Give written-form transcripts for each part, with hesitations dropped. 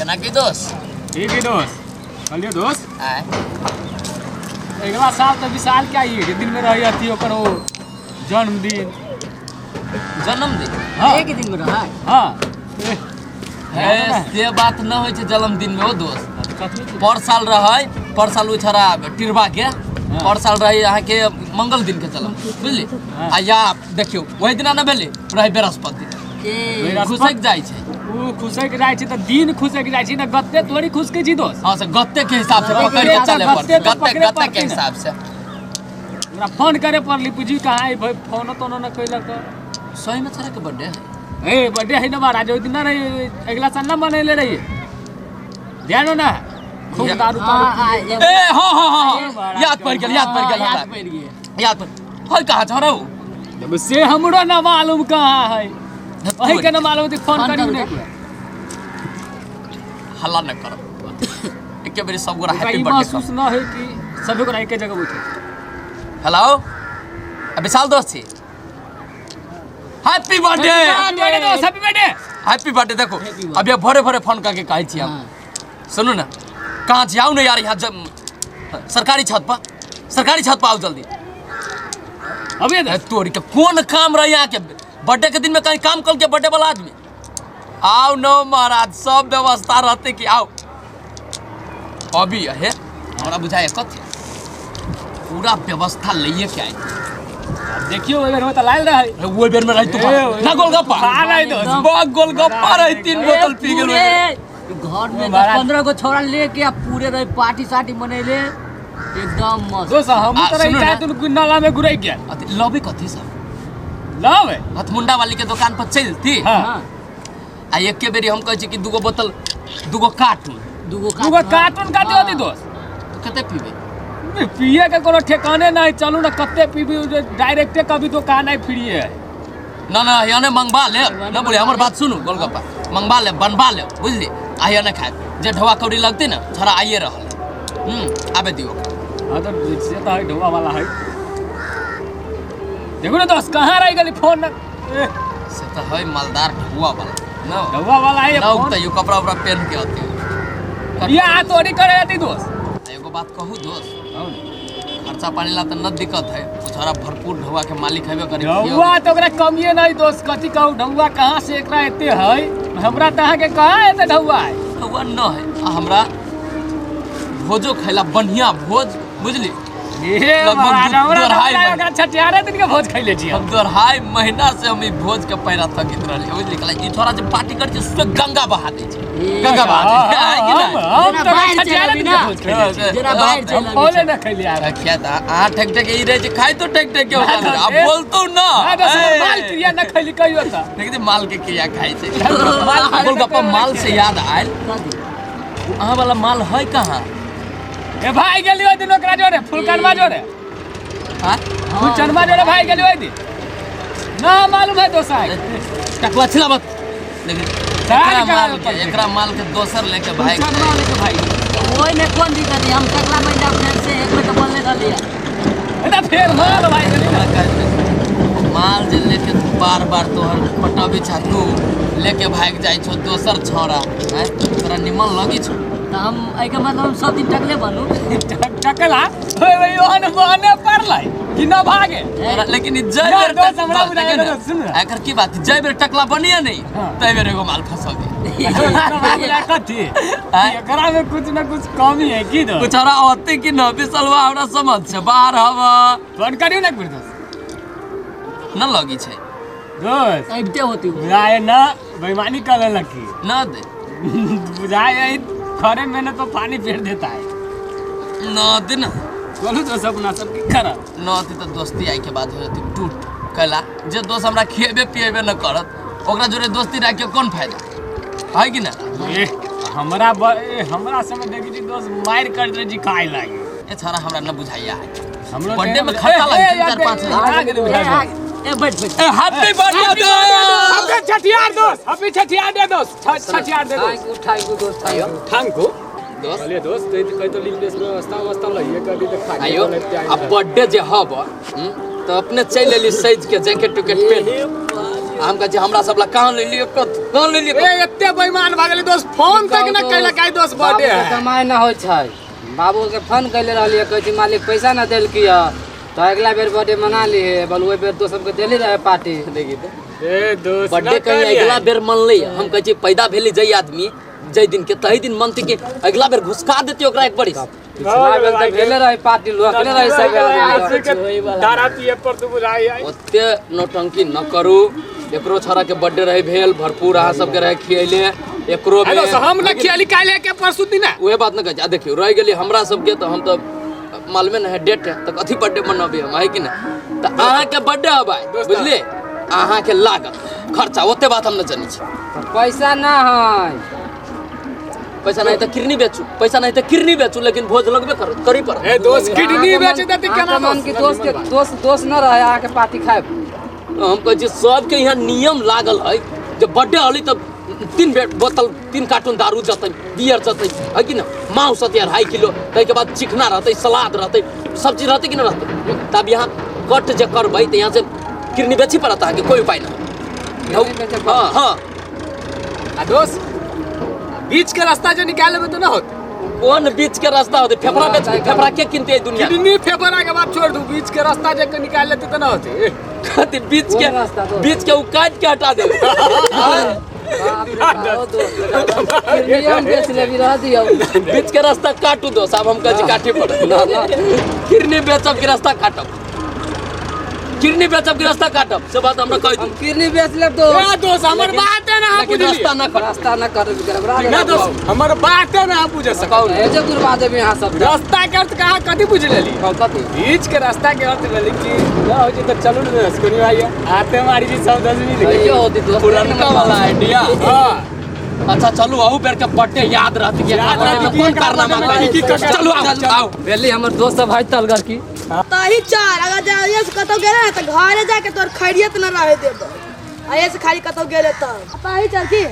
केना की दोस्त? ठीक है दोस्त। कहलियो दोस्त, आय अगला साल तो विशाल क्या ही दिन में रही अथी ओकर ओ जन्मदिन। जन्मदिन? हाँ। एक दिन में रहा। हाँ। हे, से बात न होइ छै जन्मदिन में ओ दोस्त। कथी? पर साल रहै, पर साल ओ छड़ा टिरबा के पर साल रहै अहाँके मंगल दिन के जन्म, बुझली? हाँ। आ या देखियौ ओहि दिना न भेलै, रहै बृहस्पति दिन। ए खुसकि जाइ छै। ओ खुसकि जाइ छै तऽ दिन खुसकि जाइ छै ने, गत्ते थोड़ी खुसकै छी दोस्त। हाँ से गत्ते के हिसाब से पकड़ के चले गत्ते पड़तै, तऽ गत्ते पकड़े गत्ते के पड़तै ने। हिसाब से। हमरा फोन करे पड़ली, पूछी कहाँ है भाई, फोनो तोनो न कैलक। सही में छड़ा के बर्थडे है। ए बर्थडे है ना महाराज, ओहि दिन ना रही, अगला साल ना मनैले रही, ध्यान हो ना, खूब दारू तारू। हाँ, ए हाँ हाँ हाँ महाराज याद पड़ गेल, याद पड़ गेल, याद हमरा। पड़ गेल। याद पड़ है कहाँ छौ जब से हमरो ना मालूम कहाँ है, वही के ना मालूम होती, फोन फोन करी करू नहीं। हल्ला न करो, एके बेरी सब गोरा ओकरा हैप्पी ई बर्थडे। महसूस न है कि सभी गोरा एके जगह बैठे। हेलो, विशाल दोस्त छी, हैप्पी बर्थडे। हैप्पी बर्थडे दोस्त, हैप्पी बर्थडे। Happy birthday. देखो Happy birthday। अभी भोरे भोरे फोन करके कहै छी हम। हाँ। सुनू ना, कहाँ छी? आउ ने यार यहाँ सरकारी छत पर, सरकारी छत पर आउ जल्दी। अभी ए, तोरी के कोन काम रही यहाँ के बर्थडे के दिन में? कहीं काम कल के बर्थडे वाला आदमी। आओ न महाराज, सब व्यवस्था रहते कि आओ अभी। हे हमरा बुझाए कथी पूरा व्यवस्था लइए के आए। देखियो ओहि बेर में तऽ लायल रहै। अरे, ओहि बेर में रही तूफान ए, ओहि ना गोलगप्पा। तूफान है दोस्त। बा गोलगप्पा रही, 3 बोतल पी गेल। पूरे घर में महाराज। 10-15 गो छोरा लेके आ पूरे रहे पार्टी सार्टी मनैले एकदम मस्त। दोस्त हम आ, तऽ रही सुनू चाहे ना। तू नाला में गुरैक गेल। अथी लबी कथी सब लव है। हथमुंडा वाली के दुकान पर चलती। हाँ। हाँ। आ एके बेरी हम कहै छी कि दूगो बोतल, दूगो कार्टून। दूगो दूगो कार्टून काटे होती दोस्त। तो कते पीबे? पिए के कोनो ठेकाने नहीं, चलू ना कते पीबी, डायरेक्टे कभी दुकान नहीं फ्री है। ना ना यहाँ मंगवा ले ना, बोले हमर बात सुनू, गोलगप्पा मंगवा ले, बनवा ले, बुझली? आ यहाँ ने खाए जे ढोआ कौड़ी लगते ना, छड़ा आइए रहल आबे दियो। हाँ तो से तो है ढोआ वाला है। देखो ना दोस्त कहाँ रह गई फोन ना। ए, से तो है मालदार ढोआ वाला ना, ढोआ वाला है ना फोन। उगता यो कपड़ा उपड़ा पहन के आते। ये आ तोरी करे जाती दोस्त। एगो बात कहू दोस्त, खर्चा पानी ला तो न दिक्कत है, छोरा भरपूर ढोआ के मालिक हेबे करे। ढौआ तो ओकरा कमिए नहीं दोस्त, कथी कहू, ढौआ कहाँ से एकरा एते है, हमरा तऽ अहाँके कहाँ एते ढौआ है। ढोआ न है, आ हमरा भोजो खैला बढ़िया भोज, बुझली? हे लगभग महाराज, हमरा दू तऽ अढ़ाई हमरा ओकरा छठियारे दिन के भोज खैले छी हम हम। 2.5 महीना से हम ई भोज के पैरा थकित रहलियै, बुझली? कहला ई छोरा जे पार्टी करै छै से गंगा बहा दै छै, गंगा बहा दै छै, है कि हम नहि? हम जेना तऽ बाहर चलि छठियारे दिन के अबी ना। भोज खैले छी। जेना बाहर चलि हम अबै पहले छै। न खैले आर। किया तऽ अहाँ ठेक ठेक ई रहै छै, खाइतो ठेक ठेक के हो जाइत छै। आ बोलतो न। ना दोस्त, हमर ए। माल क्रिया न खैली कहियो तऽ। देखिए माल के क्रिया खाइ छै। माल खाइ गोलगप्पा माल से याद आयल, कथी? अहाँ वाला माल है कहाँ? ए भाई गेली ओहि दिन ओकरा जोरे, फुलकनमा जोरे। हाँ? फुलचनमा जोरे भाई गेली ओहि दिन। ना मालूम है दोस्त आइ। टकला छिला मत। लेकिन सार एकरा करा माल के पड़तै। एकरा माल के दोसर लेके भाग फुलचनमा लेके भाई। ओहि में कोन दिक्कत है, हम टकला महीना फेर से एक में तो बोलने रहलियै। ए तऽ फेर माल भाई गेली ना। माल जे लेके बार बार तोहर पटबी छा, तू लेके भागि जाइ छौ दोसर छौड़ा, आँय? तोरा निमन लगी छौ? तऽ हम एहिके मतलब हम सब दिन टकले बनू। टकला ओए ओए ओहन बहने पड़लै कि न भागे। तोरा लेकिन ई जै ना, बेर दोस्त, हमरा बुझाइ देखियौ ना, ने, सुन ना। एकर की बात, जै बेर टकला बनिए नहीं हाँ। तै बेर एगो माल फंसा दे। कथी आँय? एकरा में कुछ न कुछ कमी है की दोस्त? कुछ हमरा होते कि न बिसलवा, हमरा समझ से बाहर हवा। फोन करियो ना एक बेर दोस्त। न लगी छै दोस्त। अबिते होती हो। बुझाए ना बेईमानी कर लकी। न दे। बुझाए यही खरे में ना तो पानी फेर देता है। न दे ना। बोलू दोस्त अपना सब की करब। न दे तो दोस्ती आई के बाद हो जती टूट, कैला जे दोस्त हमरा खिएबे पिएबे न करत ओकरा जोरे दोस्ती राख के कोन फायदा है कि ना? ए, हमरा ए, हमरा समय देखी छी दोस्त मार कर दे जी खाए लागे। ए छोरा हमरा न बुझाइया है। हमरो बर्थडे में खर्चा लगे 3-4-5 लाख। ए, ए, बैठ बैठ। ए हैप्पी बर्थडे हमके छठियार दोस्त, हैप्पी छठियार दे दोस्त, छठियार दे दोस्त। Thank you, thank you दोस्त, thank you. Thank you दोस्त। बोलिए दोस्त, तो कहीं तो लील देश व्यवस्था व्यवस्था लइए कभी तो खा आयो अब बर्थडे जे हब तो अपने चलि एली सज के जैकेट उकेट पहन, हम कहै छी हमरा सब ला कहाँ लेलियै, कत कहाँ लेलियै? ए एते कते बेईमान भऽ गेलै दोस्त, फोन तक न कैलक आइ दोस्त बर्थडे बाबूके है। कमाइ ना होइ छै। बाबूके फोन कैले रहलियै, कहै छै मालिक पैसा ना देलकी हँ, तऽ अगिला बेर बर्थडे मना लिहे। बोल ओहि बेर दोस्त सबके देले रहे पार्टी। देखी तऽ ए दोस्त, बर्थडे कहीं अगिला बेर मनलै। हम कहै छी पैदा भेलै जै आदमी जै दिन के तही दिन मनतै कि अगिला बेर घुसका देतै ओकरा एक बरिस। पिछला बेर तऽ भेले रहे पार्टी, लोकले रहे सब आदमी। दारा पिए पर तू बुझाइ आई। ओते नौटंकी न करू। एकरो छोरा के बर्थडे रहे भेल भरपूर, अहाँ सबके रहे खियैले एकरो हेलो भेल। हम न खियाली काल्हि के परसू दिन है। उहे बात न कहै छी। आ देखियौ रहि गेली हमरा सबके तऽ हम तऽ मालूमे न है डेट है तऽ कथी बर्थडे मनबी हम, है कि नहि? तऽ अहाँके बर्थडे हबै बुझलियै, अहाँके लागत खर्चा ओते बात हम न जनै छी। पैसा ना है। पैसा नहीं तऽ किडनी बेचू, पैसा नहीं तऽ किडनी बेचू, लेकिन भोज लगबे करू करी पर। ए दोस्त किडनी बेच देती केना अहाँके मन की दोस्त के दोस्त दोस्त न रहे अहाँके पार्टी खायब। हम कहै छी सबके यहाँ नियम लागल है जे बर्थडे हली तऽ 3 बेर बोतल 3 कार्टून दारू जतै, बियर जतै, है कि न? मांस हते 2.5 किलो, ताहिके बाद चिकना रहतै, सलाद रहतै, सब चीज रहतै कि न रहतै? तब यहाँ कट जे करबै तऽ यहाँ से किडनी बेची पड़त अहाँके, कोई उपाय न। हाँ हाँ। आ दोस्त बीच के रास्ता जे निकाल लेबै तऽ न होत। कोन बीच के रास्ता होतै? फेफड़ा बेच, फेफड़ा के किनते दुनिया? किडनी फेफड़ा के बाद छोड़ दू, बीच के रास्ता जे निकाल लेते तऽ न होतै। कथी बीच के? कोन रास्ता दोस्त? बीच के उ काट के हटा देबै। बाप रे बाप, ओ दोस्त, किडनी हम बेच लेबी रह दियौ। बीच के रास्ता काटू दोस्त, आब हम कहै छी काटे पड़त। किडनी बेचब के रास्ता काटब, किडनी बेचब के रास्ता काटब, से बात हमरा कहि दू। हम किडनी बेच लेब दोस्त। ए दोस्त हमर बात है ना अहाँ लेकिन बुझलियै। रास्ता न कटत। रास्ता न कटब, गड़बड़ा ना गेल। दोस्त हमर बात है ना अहाँ बुझे सकब। हे जे गुरबा देबी अहाँ सब। रास्ता के अर्थ कहाँ कथी बुझ लेली? कथी? बीच के रास्ता के अर्थ लेली कि ना हो छै तऽ चलू ने कोनी भाई आते मारी जी सब 10 मिल कहियो होती दोस्त। पुरनका वाला आइडिया। हां अच्छा चलू, अहू बेर के बर्थडे याद रहत कि याद रहत कि कोन एकरा कारनामा बर्थडे में करी। की की चलू आओ आओ। भेली हमर दोस्त सब है तलगर की। तही चल, अगर जाइए से कतौ गेले ना तऽ घरे जाके तोर खैरियत न रहे देबो। आइए से खाली कतौ गेले तब तही चल की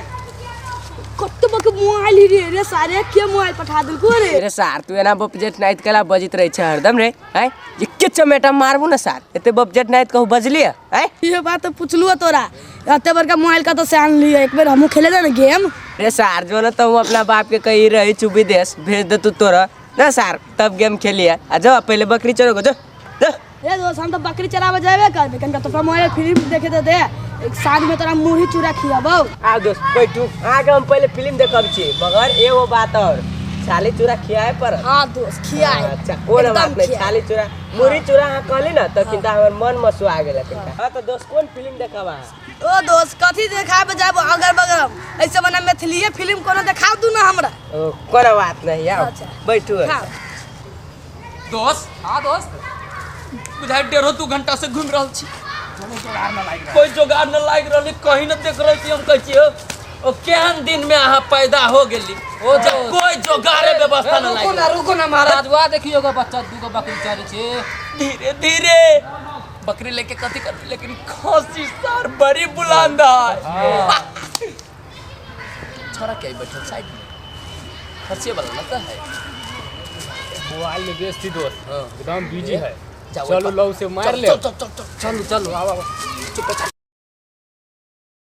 कत्ते बक मोबाइल रे रे सारे के मोबाइल पठा देलको रे। रे सार तू एना बपजेट नाइत कला बजित रहे छै हरदम रे, हैं? एके चमेटा मारबू ना सार, एते बपजेट नाइत कहू बजलिए, हैं? ये बात तो पुछलु तोरा, एते बड़का मोबाइल कतौ से आनलिए? एक बेर हमहूँ खेले ना गेम। रे सार जो ना तो अपना बाप के कही रही छु विदेश भेज दे तू तोरा ना सार, तब गेम खेलिए। आ जाओ पहले बकरी चरोगे जो, जो। रे दोस्त हम तो बकरी चरावे जाबे करबे, कनका तोरा मोबाइल फिल्म देखे दे दे, एक साँझ में तोरा मुरही चूड़ा खियाबौ। आ दोस्त बैठू, आगे हम पहले फिल्म देखब छी, मगर एगो बात और, छाली चूड़ा खियाए पर। हाँ दोस्त खियाए। अच्छा कोनो बात नहीं, छाली चूड़ा मुरही चूड़ा अहाँ कहली ना तऽ किनता हमर मन मसुआ गेल किनता। हाँ तो दोस्त कोन फिल्म देखब अहाँ? ओ दोस्त कथी देखाबे जाब अगर बगर, ऐसे मने मैथिलीए फिल्म कोनो देखाव दू ना हमरा। ओ कोनो बात नहीं, आओ बैठू। हाँ दोस्त। हाँ दोस्त। बुझाइ 1.5-2 घंटा से घूमि रहल छी, कोई जोगाड़ न लागि रहल, कहीं न देख रहल छी। हम कहै छी ओ केहन दिन में अहाँ पैदा हो गेली ओ जब कोई जोगाड़े व्यवस्था न रुको लागि ना रुको ना महाराज, वहाँ देखियो गो बच्चा दूगो बकरी चरै छै। धीरे धीरे बकरी लेके कथी करबी, लेकिन खसी सार बड़ी बुलंद है। छोरा के बैठल साइड में खसिए वाला लगता है। मोबाइल में व्यस्त थी दोस्त, एकदम बिजी है। जाओ, चलो लौ से मार ले। चल चल चल चल चलू चलू आओ आओ।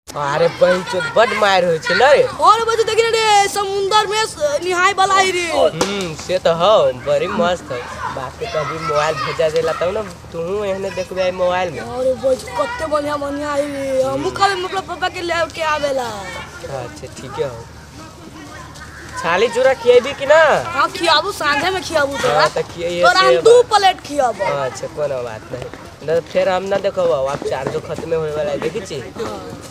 अरे बहन चोद बड मार होइ छै न रे। और बच्चे देखी रे समुंदर में निहाय वाला है रे। से तो हो बड़ी मस्त हो। बाप के कभी मोबाइल भेजा देला तब ना तू एहने देखबे मोबाइल में। अरे बच्चे कते बढ़िया बढ़िया है रे, हमहू कभी मतलब पापा के ले के आवेला। अच्छा ठीक है हो। छाली चूड़ा खिएबी कि ना? हाँ खियाबू, साँझे में खियाबू तोरा। हाँ, तो खियाइए तोरा हम से 2 प्लेट खियाबू। अच्छा कोनो बात नहीं, न फिर हम ना देखो आप चार्जो खत्म होए वाला है देखी छी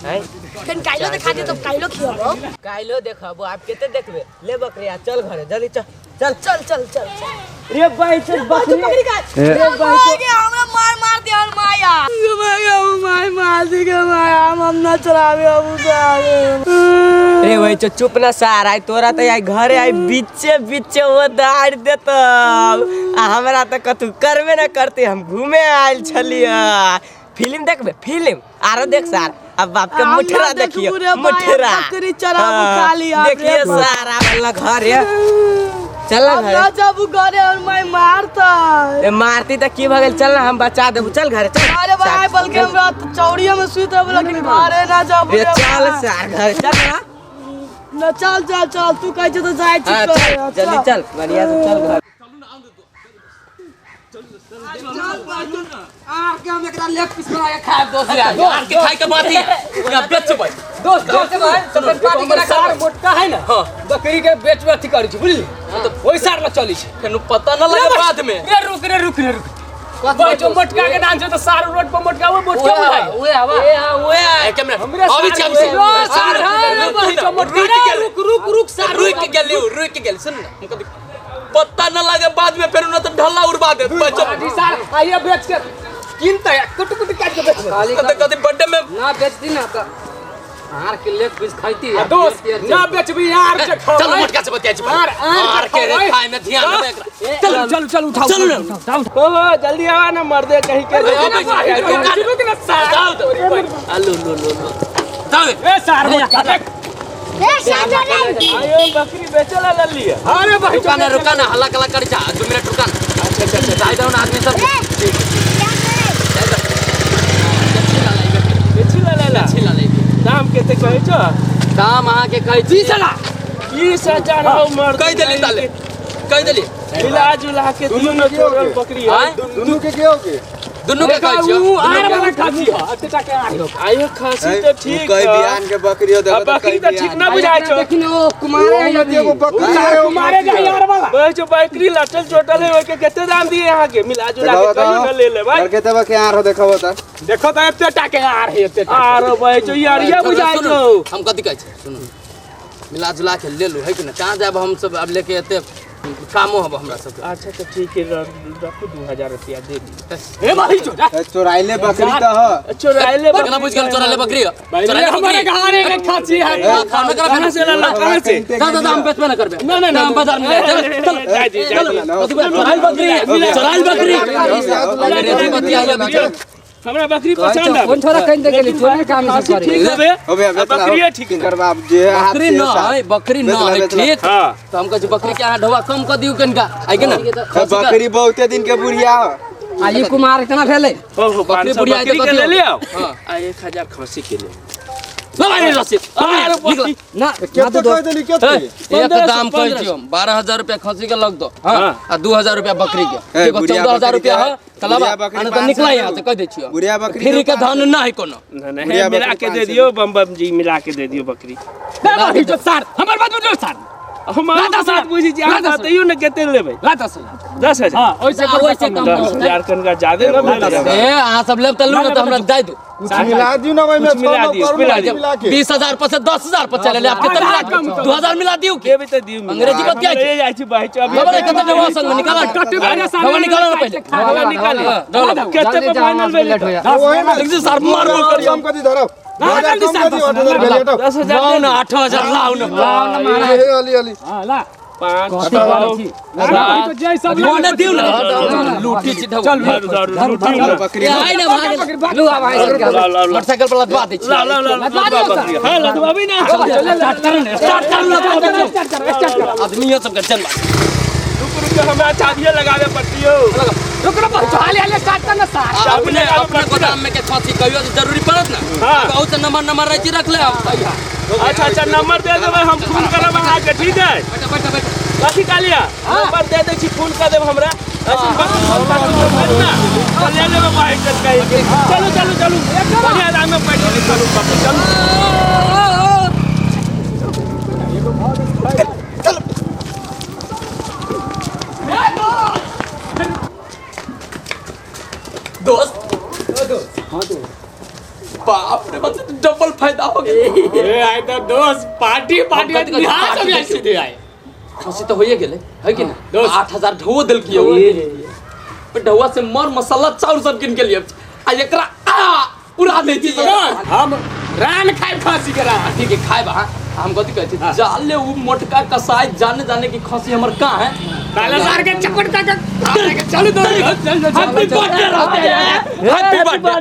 हैं? फिर काइलो देखा दी तो काइलो खियाबो। काइलो देखबो आप केते देखबे? ले बकरिया चल घरे जल्दी चल चल चल चल चल। रे भाई चल बकरी बकरी का रे भाई के हमरा मार मार दिया और माया माया माय मार दी के माया हम ना चलावे अब उसे। रे भाई चल चुप ना सार, आई तोरा तो आई घरे आई बीचे बीचे वो दाड़ देत आ हमरा तो कतू करबे ना करते। हम घूमे आयल छलिए फिल्म देखबे फिल्म आरो देख सार, अब बाप के मुठरा देखियो मुठरा बकरी चराबू खाली देखिए सार आबल घरे चल ना घरे। ना जाबू घरे और my मारता। ए मारती त की भगल, चल ना हम बचा देबू, चल घरे चल। अरे भाई बल्कि हम रात चौड़िया में सुत रहबो लेकिन घरे ना जाबू। रे चल सार घरे चल ना। ना चल चल चल तू कहै छै त जाय छी जल्दी चल बढ़िया से चल घर आर के हम एकरा लेग पीस बना के खाएब दोस्त यार के खाए के बात ही या बेचबै दोस्त दोस्त भाई सब पार्टी के सार मोटका है ना बकरी के बेचबै अथी करै छी बुझली तो ओइ सार ल चली छै फेनु पता न लगे बाद में रे रुक रे रुक रे रुक भाई जो मोटका के नाम छै तो सार रोड पर मोटका वो मोटका बुझाई ओए हवा ए हां ओए एक मिनट अभी छी सार रुक रुक रुक सार रुक गेल सुन ना हमको पता न लगे बाद में फेर न तो ढल्ला उड़वा दे जी सार आइए बेच के किनते कुट कुट काट के बेच कते कते बर्थडे में ना बेचती ना त आर के लेग पीस खाइती दोस्त ना बेचबी यार के खाओ चल मोटका से बतिया छी आर आर के रे खाए में ध्यान दे एकरा चल चल चल उठाओ चल ओ जल्दी आवा ना मर्दे कहीं के रुक ना सार जाओ तो लो लो लो लो जाओ ए सार मोटका देख ए साजो रे आयो बकरी बेचे ला लल्ली अरे भाई रुका ना रुका ना हल्ला कला कर जा 2 मिनट रुका ना अच्छा अच्छा अच्छा जाय दो ना आदमी सब बेची ला ला अच्छी ला ले दाम कते कहै छो दाम अहाँ के कहै छी 20,000 हो मर्द कहि देली ताले कहि देली मिला जुला के दियो न तोरल बकरी है दुनू के के होगे दुनू के कहै छियो ऊ आर वाला खासी ह अते टाके आर हो आयो खासी तो ठीक कई बियान के बकरी हो देखो बकरी तो ठीक ना बुझाय छो देखिन ओ कुमारे है अभी एगो बकरी है कुमारे जा यार वाला बस जो बकरी लटल चोटल है ओके कते दाम दिए यहां के मिला जुला के कहियो न ले ले भाई करके तब के आर हो देखो त देखो त एते टाके आर है एते आर भाई जो यार ये बुझाय छो हम कथि कहै छी सुनू मिला जुला के ले लू है कि ना कहाँ जाब हम सब अब लेके एते कामो हब हमरा सब अच्छा तो ठीक है रखो 2000 रुपया दे दी ए भाई जो चोराइले बकरी त ह चोराइले केना बुझ गेल चोराइले बकरी चोराइले हमारे घरे के खासी है खाना करा कहां से लाला कहां से दा दा हम बेचबे ना करबे ना ना हम बाजार में चल चल जा जी जा चोराइल बकरी चोराइल बकरी अंग्रेजी बतिया हमरा बकरी पसंद है कोन छोरा कहीं देख ले चोरी काम से करे ठीक है होबे बकरी ठीक कर बाप जे हाथ बकरी न है बकरी न है ठीक हां तो हम कहै छी बकरी के अहाँ ढोआ कम क दियौ कनिका आइ के ना बकरी बहुते दिन के बुढ़िया आई कुमार इतना भेलै हो हो बकरी बुढ़िया बकरी के ले लियो हां आ 1000 खसी के ले लो भाई रसीद अरे ना केते कह देली केते एक दाम कहै छियौ 12000 रुपया खसी के लग दो हां आ 2000 रुपया बकरी के ठीक 14000 रुपया है तलबा आ त निकला यहां से कह दै छियौ बुढ़िया बकरी फ्री के धन ना है कोनो ना ना मिला के दे दियो बम बम जी मिला के दे दियो बकरी ना भाई जो सार हमर बात बुझो सार हम बात बुझी जी अहाँ बतैयो ना कते लेबै ला 10000 10000 हां ओइसे ओइसे कम 10000 कनका ज्यादा ना भेलै ए अहाँ सब लेब त लू ना त हमरा दे दू कुछ मिला दियो ना ओइ में मिला दियो मिला दियो 20000 पर से 10000 पर चले ले आप कितना मिला 2000 मिला दियो के देबै त दियो अंग्रेजी बतिया ले जाइ छी भाई अभी खबर कते देबो संग में निकाल खबर निकाल ना पहले निकाल निकाल कते पर फाइनल भेलै ओहे में देखि सर मार मार करी हम कथि धरब जल्दी कम कथि 8000 भेलै हटो 10000 लाओ ना 8000 लाओ ना हे अली अली हां ला 5 तो जय सब ना दियो ना लूटी छी चल लूटी बकरी आई ना भाग लू अब आई मोटरसाइकिल पर लदवा दे छी ला ला ला बकरी हां लदवाबी ना स्टार्ट कर स्टार्ट कर स्टार्ट कर आदमी सब के चल रुक रुक हमरा चाबियो लगावे पड़तियो रुक रुक हाले हाले स्टार्ट कर ना सार अपने अपने गोदाम में के खसी कहियो जरूरी पड़त ना बहुत नंबर नंबर रखी रख ले अब अच्छा अच्छा नंबर दे देबै हम फोन करब अहाँ के ठीक है बैठो बैठो बैठो कथी कहलियै नंबर दे दै छी फोन कर देब हमरा ऐसे बकरी फोन कर देब ना तो ले लेबै बाइक के चलू चलू चलू बढ़िया दाम में पैसा निकालू बापू चलू दोस्त हां दोस्त बाप रे बस डबल फायदा हो गया ए आई तो दोस्त पार्टी पार्टी निहाल सब ऐसे दे आए खसी तो होइए गेलै है कि ना 8000 ढो देलकी पर ढौआ से मर मसाला चाउर सब किन के लिए आ एकरा आ उड़ा दै छी हम रान खाए खसी के रान ठीक है खाए बा हम कथि कहै छी जाले उ मोटका कसाई जाने जाने की खसी हमर कहाँ है काला सार के चपट का के चल दो हैप्पी बर्थडे रहते हैं हैप्पी बर्थडे।